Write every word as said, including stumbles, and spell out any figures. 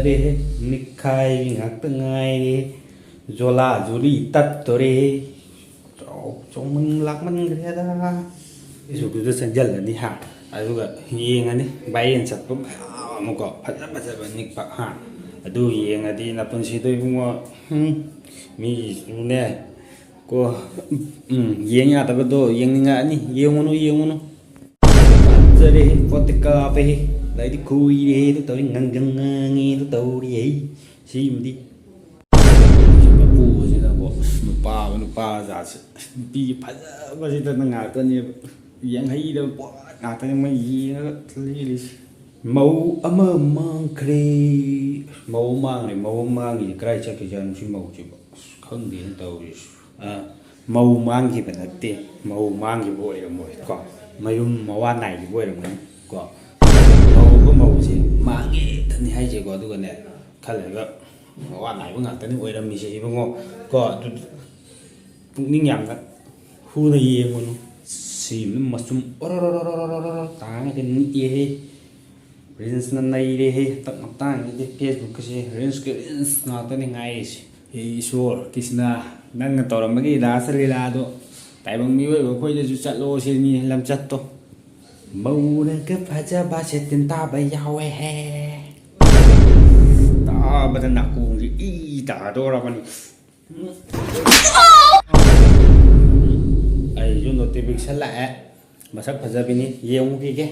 ꯔꯦꯍꯦ, ꯅꯤꯛꯈꯥꯏꯕꯤ ꯉꯥꯛꯇ ꯉꯥꯏꯔꯦ꯫ ꯖꯣꯂꯥ ꯖꯨꯔꯤ ꯇꯠꯇꯣꯔꯦ꯫ ꯆꯥꯎ-, ꯆꯥꯎꯃꯟ ꯂꯥꯛꯃꯟꯈ꯭ꯔꯦꯗ꯫ Facebookꯇꯨꯗ ꯆꯪꯁꯤꯜꯂꯅꯤ ꯍꯥ, ꯑꯗꯨꯒ ꯌꯦꯡꯉꯅꯤ viral ꯆꯠꯄ ꯃꯌꯥꯝ ꯑꯃꯀꯣ, ꯐꯖ ꯐꯖꯕ ꯅꯤꯛꯄ ꯍꯥ꯫ ꯑꯗꯨ ꯌꯦꯡꯉꯗꯤ ꯅꯄꯨꯟꯁꯤꯗꯣ ꯏꯕꯨꯡꯉꯣ, ꯍꯨꯝ, ꯃꯤꯒꯤꯁꯨꯅꯦ ꯀꯣ, ꯎꯝ, ꯌꯦꯡ ꯌꯥꯗꯕꯗꯣ ꯌꯦꯡꯅꯤꯡꯉꯛꯑꯅꯤ꯫ ꯌꯦꯡꯉꯨꯅꯨ, ꯌꯦꯡꯉꯨꯅꯨ꯫ ꯐꯖꯔꯦꯍꯦ, ꯄꯣꯠꯇꯤ ꯀꯥꯞꯄꯦꯍꯦ꯫ ꯂꯥꯏꯗꯤ ꯈꯨꯏꯔꯦꯍꯦ, ꯑꯗꯨ ꯇꯧꯔꯤ, ꯉꯪꯒꯪ ꯉꯥꯡꯉꯤ, ꯑꯗꯨ ꯇꯧꯔꯤꯍꯦ꯫ ꯁꯤꯃꯗꯤ ꯃꯄꯨꯁꯤꯅꯀꯣ, ꯅꯨꯄꯥ, ꯅꯨꯄꯥ ꯖꯥꯠꯁꯦ, ꯅꯨꯄꯤ ꯐꯖꯕꯁꯤꯗ ꯉꯥꯛꯇꯅꯦꯕ, ꯌꯦꯡꯍꯩꯗꯕ ꯄꯣꯠ ꯉꯥꯛꯇꯅꯦ ꯃꯣꯏ ꯌꯦꯡꯉꯒ ꯂꯦꯜꯂꯤꯁꯦ꯫ ꯃꯧ ꯑꯃ ꯃꯥꯡꯈ꯭ꯔꯦ꯫ ꯃꯧ ꯑꯃ ꯃꯥꯡꯈ꯭ꯔꯦ, ꯃꯧ ꯑꯃ ꯃꯥꯡꯉꯤꯁꯦ ꯀꯗꯥꯏ ꯆꯠꯈ꯭ꯔꯤꯖꯥꯠꯅꯣ ꯁꯤ ꯃꯧꯁꯤꯕꯣ? ꯑꯁ, ꯈꯪꯗꯦꯅ ꯇꯧꯔꯤꯁꯦ꯫ ꯑ, ꯃꯧ ꯃꯥꯡꯈꯤꯕ ꯅꯠꯇꯦ, ꯃꯧ ꯃꯥꯡꯈꯤꯕ ꯑꯣꯏꯔꯝꯃꯣꯏ ꯀꯣ, ꯃꯌꯨꯝ ꯃꯋꯥ ꯅꯥꯏꯈꯤꯕ ꯑꯣꯏꯔꯝꯒꯅꯤ ꯀꯣ꯫ ꯃꯧꯒ ꯃꯧꯁꯦ ꯃꯥꯡꯉꯦꯇꯅꯤ ꯍꯥꯏꯁꯦꯀꯣ꯫ ꯑꯗꯨꯒꯅꯦ, ꯈꯔ ꯂꯩꯔꯒ ꯃꯋꯥ ꯅꯥꯏꯕ ꯉꯥꯛꯇꯅꯤ ꯑꯣꯏꯔꯝꯃꯤꯁꯦ ꯏꯕꯨꯡꯉꯣ ꯀꯣ꯫ ꯑꯗꯨ ꯄꯨꯛꯅꯤꯡ ꯌꯥꯝꯅ ꯍꯨꯅ ꯌꯦꯡꯉꯨꯅꯨ꯫ ꯁꯤ ꯃꯆꯨꯝ ꯑꯣꯔꯣꯔꯣꯔꯣꯔꯣꯔꯣꯔꯣ ꯇꯥꯡꯉꯒ ꯅꯤꯛꯑꯦꯍꯦ꯫ Reelsꯅ ꯅꯩꯔꯦꯍꯦ ꯍꯟꯗꯛ ꯃꯇꯥꯡꯁꯤꯗꯤ꯫ Facebookꯀꯁꯦ Reelsꯀꯤ Reels ꯉꯥꯛꯇꯅꯤ ꯉꯥꯏꯔꯤꯁꯦ꯫ ꯍꯦ ꯏꯁꯣꯔ ꯀ꯭ꯔꯤꯁꯅ, ꯅꯪꯅ ꯇꯧꯔꯝꯕꯒꯤ ꯔꯥꯁ ꯂꯤꯂꯥꯗꯣ ꯇꯥꯏꯕꯪ ꯃꯤꯑꯣꯏꯕ ꯑꯩꯈꯣꯏꯗꯁꯨ ꯆꯠꯂꯣ ꯁꯤꯅꯤ ꯂꯝꯆꯠꯇꯣ꯫ ꯃꯧꯅꯒ ꯐꯖꯕꯁꯦ ꯇꯤꯟ ꯇꯥꯕ ꯌꯥꯎꯋꯦꯍꯦ꯫ ꯇꯥꯕꯗ ꯅꯥꯀꯣꯡꯁꯦ ꯏ ꯇꯥꯗꯧꯔꯕꯅꯤ꯫ ꯑꯩꯁꯨ notification ꯂꯥꯛꯑꯦ꯫ ꯃꯁꯛ ꯐꯖꯕꯤꯅꯤ, ꯌꯦꯡꯉꯨꯈꯤꯒꯦ꯫